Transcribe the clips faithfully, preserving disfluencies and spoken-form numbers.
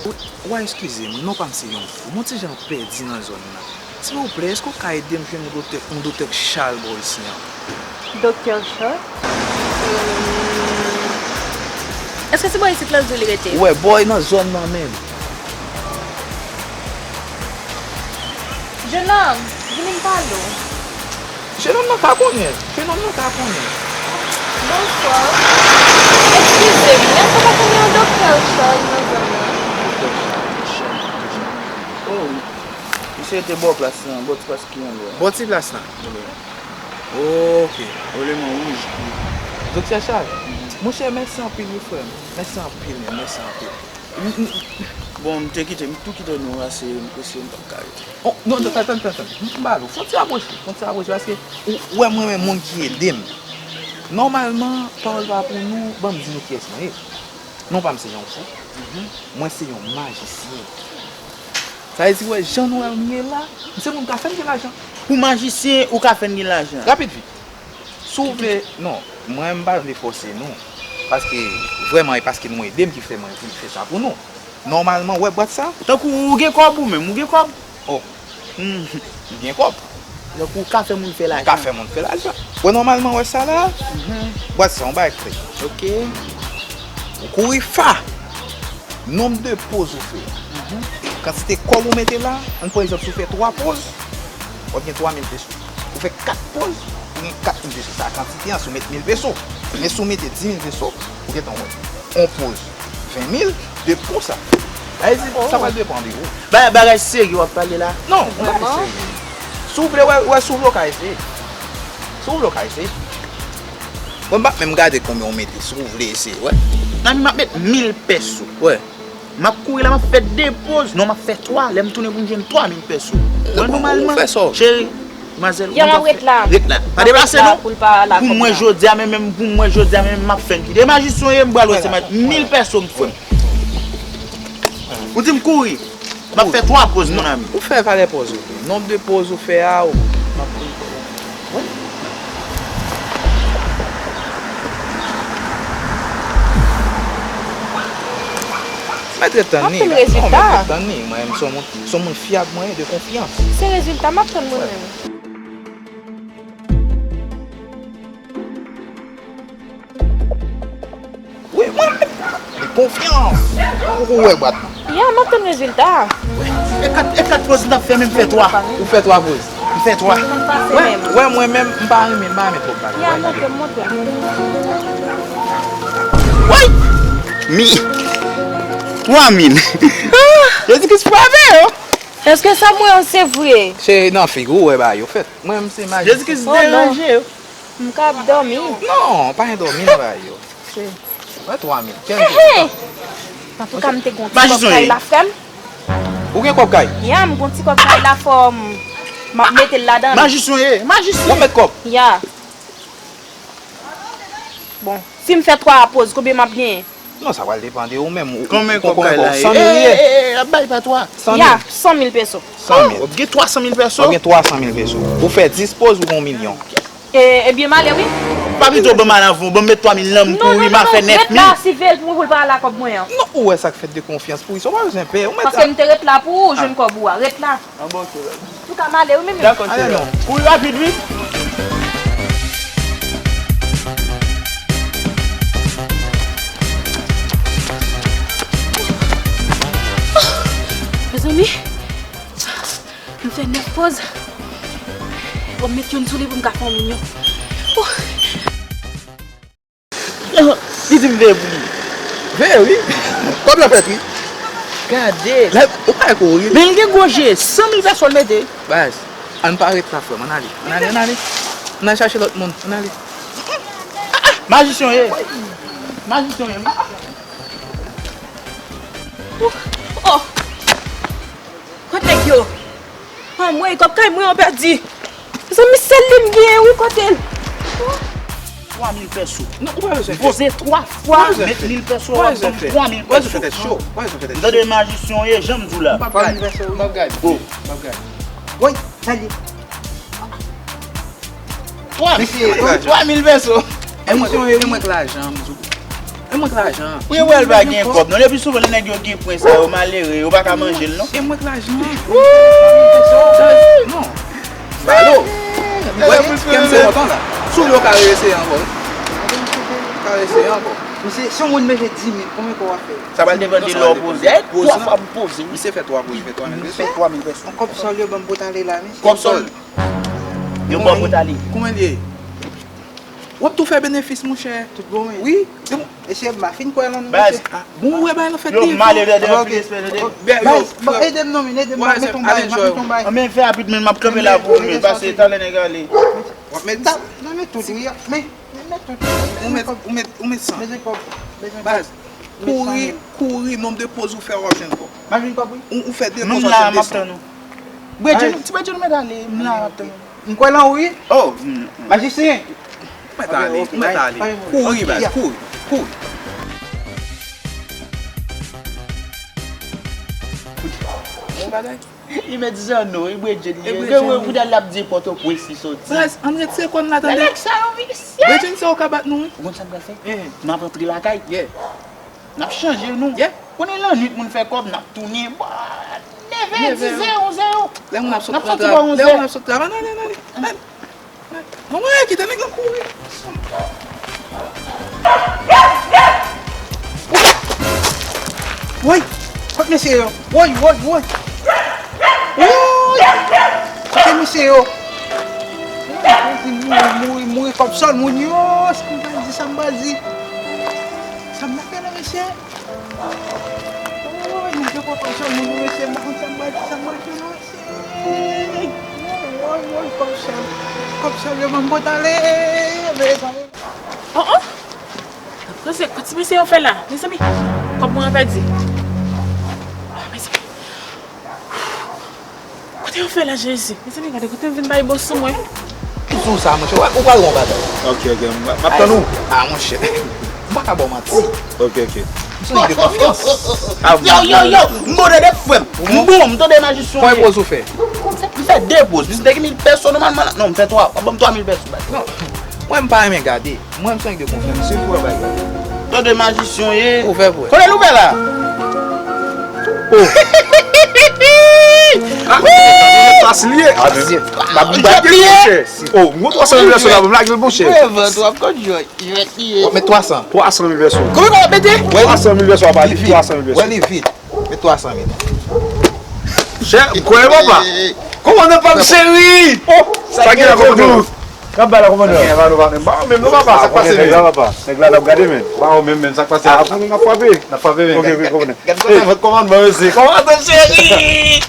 Ou, ou a eskize m, non pa m se Yon Fou. M on ti jan pèdi nan zòn nan. Silvouplè, èske w ka ede m jwenn yon doktè, yon doktè Charles bò isi an? Doktè Charles? Èske se bò isit la l di w li rete? Wè, bò nan zòn nan menm. Jenòm, vini m pale w. Jenòm nan ka konnen. Jenòm nan ka konnen. Bonswa. Eskize m, èske w pa konnen yon doktè Charles nan zòn nan? Doktè Charles, Charles, Charles. Oh, wi. Misye rete bò plas lan, bò ti plas ki anlè a. Bò ti plas lan? Wi. Oke. Rele mwen Wouj. Doktè Charles, monchè, mèsi anpil wi, frè m. Mèsi anpil, men, mèsi anpil. Bon, m te kite, m tou kite nou ase, m prese, m p ap ka rete. Oh, non, tann, tann, tann, tann. M pale w. Fon ti rapwoche, fon ti rapwoche, paske ou wè mwen renmen moun ki ede m. Nòmalman, pawòl pa pou nou, ban m di nou kiyès mwen ye. Non pa m se Yon Fou. Mwen se yon majisyen. Sa vle di, wè, jan nou wè m ye la, m se moun k ka fè m gen lajan. Ou majisyen, ou ka fè m gen lajan. Rapid vit. Si w vle, non, mwen m pa vle fòse nou. Paske, vrèman, e paske nou ede m ki fè mwen vin fè sa pou nou. Nòmalman, w wè bwat sa? Tankou ou gen kòb ou menm, ou gen kòb? Oh, m gen kòb. Tankou ou ka fè moun fè lajan. Ou ka fè moun fè lajan. W wè nòmalman, w wè sa la? Bwat sa, yon bagay k fèt. Oke. Ou kouri fa. Nonb de poz ou fè a. Kantite kòb ou mete la, ann pran egzanp, si w fè twa poz, w ap gen twa mil peso. Ou fè kat poz, ou gen kat mil peso. Sa a kantite an, si w met mil peso. Men si w mete dis mil peso, ou gentan wè. On poz, ven mil, de poz sa. Sa vle di, sa pral depann de ou. Ba, bagay serye w ap pale la? Non, bagay serye. Si w vle, wè, wè, si w vle, w ka eseye. Si w vle, w ka eseye. Bon, m p ap menm gade konbyen w mete, si w vle eseye, wè. Nan, m ap met mil peso. Wè. M ap kouri la, m ap fè de poz. Non, m ap fè twa. Lè m tounen pou m jwenn twa mil peso. Wè, nòmalman, cheri, manzèl, ou ap fè. Ret la. Pa deplase, non. Pou mwen, jodi a, men menm, pou mwen, jodi a, men menm, m ap fè n kite. E majisyon ye, m pral wè se mil peso m fè. Ou di m kouri. M ap fè twa poz, mon ami. Ou fè valè poz ou vle. Nonb de poz ou fè a, ou. M ap. Mèt ret tann li. M ap tann rezilta. Non, mèt ret tann li. Mwen menm, se yon moun, se yon moun fyab mwen ye, de konfyans. Se rezilta m ap tann mwen menm. Wi, mwen menm. De konfyans. Ou wè bwat lan. Ya, m ap tann rezilta. E kat, e kat poz m t ap fè, men m fè twa. Ou fè twa poz. M fè twa. Wè, wè, mwen menm, m pa renmen, m pa renmen twòp bagay. Ya, montre m, montre m. Woy! Mi. Twa mil. Jezi Kris frape yo. Èske sa m wè an se vre? Se nan figi w wè bagay yo fèt. Mwen menm se majisyen. Jezi Kris deranje yo. M ka ap dòmi? Non, pa gen dòmi nan bagay yo. Wè twa mil. Kèl jou? Antouka, m te gen yon ti kòb kay la, frè m. Ou gen kòb kay? Ya, m gen yon ti kòb kay la, fò m, m ap mete l ladan l. Majisyon ye, majisyon. W ap met kòb? Ya. Bon, si m fè twa poz, konbyen m ap genyen? Non, sa pral depann de ou menm. Ou, konbyen ou, kòb ou, kay la ye? San mil ye? Eh, eh, eh, ap bay pa twa. San mil. Ya, san mil peso. San mil. W ap gen twa san mil peso? W ap gen twa san mil peso. Ou fè dis poz, ou gen yon milyon. Eh, ebyen, m ale, wi. Pa pito ban m al anvan, ban m met twa mil nan m pou wi, m a fè nèf mil. Non, non, non, ret la, siveye l pou mwen pou l pa al ak kòb mwen an. Non, ou wè sa k fèt de konfyans pou wi, se w pa bezwen pè, ou mèt. Paske m te ret la pou ou jwenn kòb ou a, ret la. An bon, oke, baz. Antouka, m ale wi, men men. Dakò, cheri. Ale non. Kouri rapid, wi. Mezanmi, m fè nèf poz. Bon, m met youn sou li pou m ka fè yon milyon. Li di m veye pou li. Veye wi. Kòb la fèt wi. Gade. Lè ou pa wè kou wi. Men l gen gwo je. San mil pèsòn l mete. Baz, ann pa ret la frè m, ann ale. Ann ale, ann ale. Ann al chache lòt moun. Ann ale. Majisyon ye. Majisyon ye. Oh. Kot nèg yo? Anmwey, kòb kay mwen an pèdi. Mezanmi, sèl li m genyen wi, kote l? Twa mil pèso. Non, ou pa bezwen fè. Poze twa fwa, met mil pèso, w ap ban m twa mil pèso. Ou pa bezwen fè tèt cho. Ou pa bezwen fè tèt cho. Tande majisyon ye, jan m di w la. M p ap gade. M p ap gade. Oh. M p ap gade. Woy, sa l ye? Twa mil pèso. E mwen, e mwen k lajan, m di w. E mwen k lajan an. Wi, wè l pa gen kòb non. Lepi souvan lè nèg yo gen pwen sa yo malere, yo pa ka manje l non. E mwen k lajan an. Non. Balo. Wè, kè m se kontan la. Sou yo ka reseye ankò wi. Ka reseye ankò. Misye, si yon moun mete dis mil, konbyen kòb w ap fè? Sa pral depann de lè w poze. Twa fwa m poze wi. Misye fè twa poze, fè twa mil peso. Fè twa mil peso. Yon kòb sòl yo ban m pou t ale la, mesye. Kòb sòl. Yo ban m pou t ale. Kòman l ye? W ap tou fè benefis, monchè. Tout bon, wi. Wi. Mesye, m pa fin kwè lan nou, mesye. Bon, ou wè bagay lan fèt li. Yo, m ale vè de anpil respè, tande. Baz, bon, ede m non, men, ede m, m ap met yon bay, m ap met yon bay. Anben fè rapid, men, m ap kanpe la pou ou, men, pase talè nèg ale. W ap met sa? M ap met tout, wi, men, men, met tout. Ou met, ou met, ou met san. Bezwen kòb, bezwen kòb. Baz, kouri, kouri, nonb de poz ou fè, w ap jwenn kòb. M ap jwenn kòb, wi. Ou, ou fè de poz, w ap jwenn de san. Bredjenn, ti bredjenn, ou mèt ale, m la, m ap tann ou. M kwè lan ou wi. Oh, mm, mm. Majisyen. Ou mèt ale, ou mèt ale. Kouri, baz, kouri, kouri. Bon bagay. Li mèt zanno, li bredjenn li ye. Gen wè kounye a l ap di Pòtoprens li soti. Baz, ann retire kò n la, tande. Nèg sa yo visye. Bredjenn sa yo ka bat nou wi. Ou konn sa n pral fè? N ap antre lakay. N ap chanje nou. Konnen lannwit moun fè kòb, n ap tounen bò nevè, dizè, onzè yo. Lè moun ap sot nan travay, lè moun ap sot travay, ale, ale, ale. Anmwey, kite nèg lan kouri. Woy, kot mesye yo? Woy, woy, woy. Woy, kote mesye yo? Mouri, mouri, mouri, mouri, kòb sòl moun yo. Sa m pral di, sa m pral di. Sa m ap fè la, mesye? Woy, nèg yo pran kòb sòl moun yo, mesye, m pa konn sa m pral di, sa m pral fè la, mesye. Woy, woy, woy, kòb sòl. Kòb sòl yo ban m pot ale, mezanmi. Oh, oh. Kote, kote mesye yo fè la, mezanmi? Kòb mwen an pèdi. Oh, mezanmi. Kote yo fè la, Jezi? Mezanmi, gade kote m vin bay bòs sou mwen. Ou sou sa, monchè. Ou pral wè yon bagay. Ok, ok. M ap tann ou. Ah, monchè. M pa ka ba w manti. Ok, ok. M se yon nèg de konfyans. Yo, yo, yo! M bon tande frè m. M bon, m tande majisyon. Konbyen poz ou fè? M fè de poz. Misye te gen mil pèso nòmalman la. Non, m fè twa. Ban m twa mil pèso. Non. Mwen, m pa renmen gade. Mwen, m se yon nèg de konfyans. Se pou wè bagay. Tande majisyon ye. Ouvè pou wè. Kote l ouvè la? Oh. Ah, pas li ye. Ah, men, m ap bat li, monchè. Oh, m gon twa san mil pèso la, ban m lage l, monchè. Jwèt li ye. W ap met twa san. Twa san mil pèso. Konbyen w ap mete? Twa san mil pèso, w ap ale. Twa san mil pèso. Wè li vit. Met twa san mil. Chè, m kwè, papa. Kòmandan pa m cheri. Oh, sa gen la, kòmandan? K ap bay la, kòmandan? Sa gen la, nou pa menm, non, papa, sa k pase menm? Nèg la, papa. Nèg la, n ap gade, men. Pa ou menm, menm, sa k pase? Ah, pou nou, n ap frape. N ap frape, men. Ok, ok, kòmandan. Gad, gad, gad, kòmandan, mesye. Kòmandan, cheri.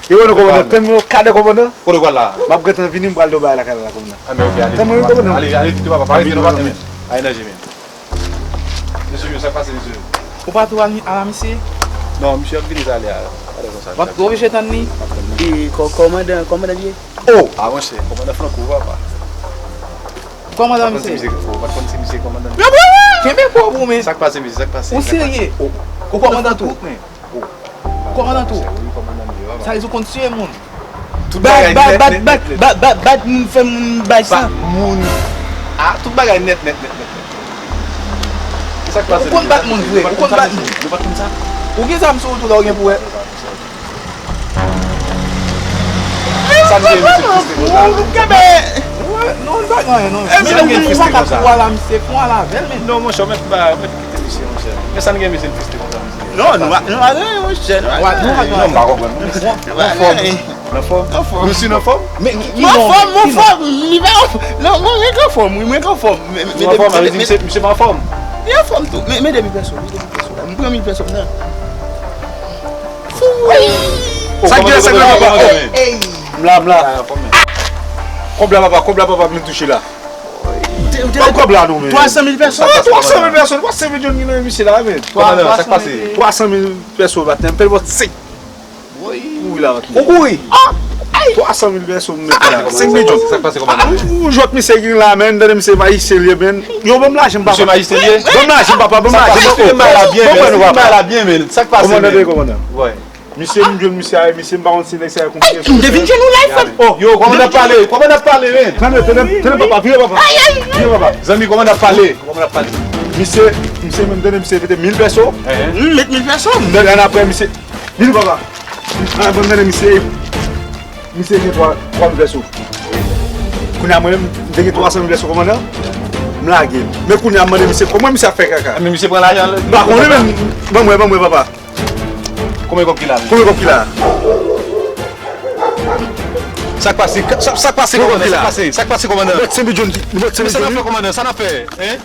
Yo, nou, kòmandan, tann nou, kadè, kòmandan. Kote w pral la? M ap gentan vini, m pral do bay lakay la, kòmandan. Ah, men, ok, ale. Tann mwen, kòmandan. Ale, ale vit, papa, pa rete, non, pa menm. Ale nan je, men. Mesye yo, sa k pase, mesye yo? Ou pa tou al, al a misye? Non, misye ap vini talè a. Talè konsa. W ap oblije tann li? E, kò-, kòmandan, kòmandan li ye? Oh! Ah, monchè, kòmandan flanke w, papa. Kòmandan misye? Ou pa t konn si misye kòmandan? Kenbe kò w, men. Sa k pase, mesye? Sa k pase? Ou serye? Ou kòmandan tou? Kòmandan tou. Sa vle di w konn tiye moun. Tout bagay nèt, nèt, nèt, nèt. Bat, bat, bat, bat, bat, bat moun, fè moun bay san. Bat moun. Ah, tout bagay nèt, nèt, nèt, nèt, nèt. Ou konn bat moun vre, ou konn bat moun. Nou pa t konn sa. Ou gen zam sou ou tou la, ou gen pou wè. Sa n gen, mesye, triste konsa? Ou kenbe. Non, l pa gen anyen, non. Misye gen triste konsa. Ou pa ka kou a la, misye, kou a la avè l, men. Non, monchè, ou mèt ba, ou mèt kite misye, monchè. Men sa n gen, mesye, triste konsa, mesye. Non, nou pa, nou pa gen anyen, monchè, nou pa gen anyen. Non, m pa konprann. Ou anfòm? Anfòm? Anfòm. Ou si anfòm? Men ki, ki non? Anfòm, anfòm. Li pa anfòm. Non, mwen, mwen anfòm, wi, mwen anfòm. Ou anfòm, sa vle di misye, misye pa anfòm? Li anfòm tou. Men, men de mil pèso, men de mil pèso. M pran mil pèso, m nan. Sa k gen la, sa k gen la, papa? M la, m la. Kòb la, papa, kòb la, papa, vin touche la. Ban m kòb la, non, men. Twa san mil pèso. Oh, twa san mil pèso. Twa san mil jòn nan misye la, men. Kòmandan, sa k pase? Twa san mil pèso, bat, m pèl bòt senk. Kouri la, bat. Ou kouri? Twa san mil pèso, m met la. Senk milyon. Sa k pase, kòmandan? Ou jwèt misye gen la, men, tande misye majisyen li ye, men. Yo, ban m lajan m, papa. Misye majisyen li ye? Ban m lajan m, papa, ban m lajan m, papa. Sa k pase? Fè mal la byen, men. Fè mal la byen, men. Sa k pase, men? Kòmandan, kòmandan. Wi. Misye, m jwenn misye a, misye, m pa konn si nèg sa yo konbyen. M te vin jwenn ou la, frè. Oh, yo, kòman n ap pale? Kòman n ap pale, men? Tande, tande, tande, papa, vire, papa. Ay, ay. Vire, papa. Zanmi, kòman n ap pale? Kòman n ap pale? Misye, misye, menm tande, misye mete mil pèso. M met mil pèso. Tande, ann apre, misye, vire, papa. Ann apre, tande, misye, misye gen twa, twa mil pèso. Kounye a, mwen menm, m te gen twa san mil pèso, kòmandan. M lage l. Men kounye a, m mande misye, kòman misye ap fè kaka? Men misye pran lajan. M pa konnen, men, ban mwen, ban mwen, papa. Konbyen kòb ki la? Konbyen kòb ki la? Sa k pase? Sa, sa k pase, kòmandan? Sa k pase? Sa k pase, kòmandan? Bòt senk mil, John, bòt senk mil, John. Sa n ap fè, kòmandan? Sa n ap fè, en?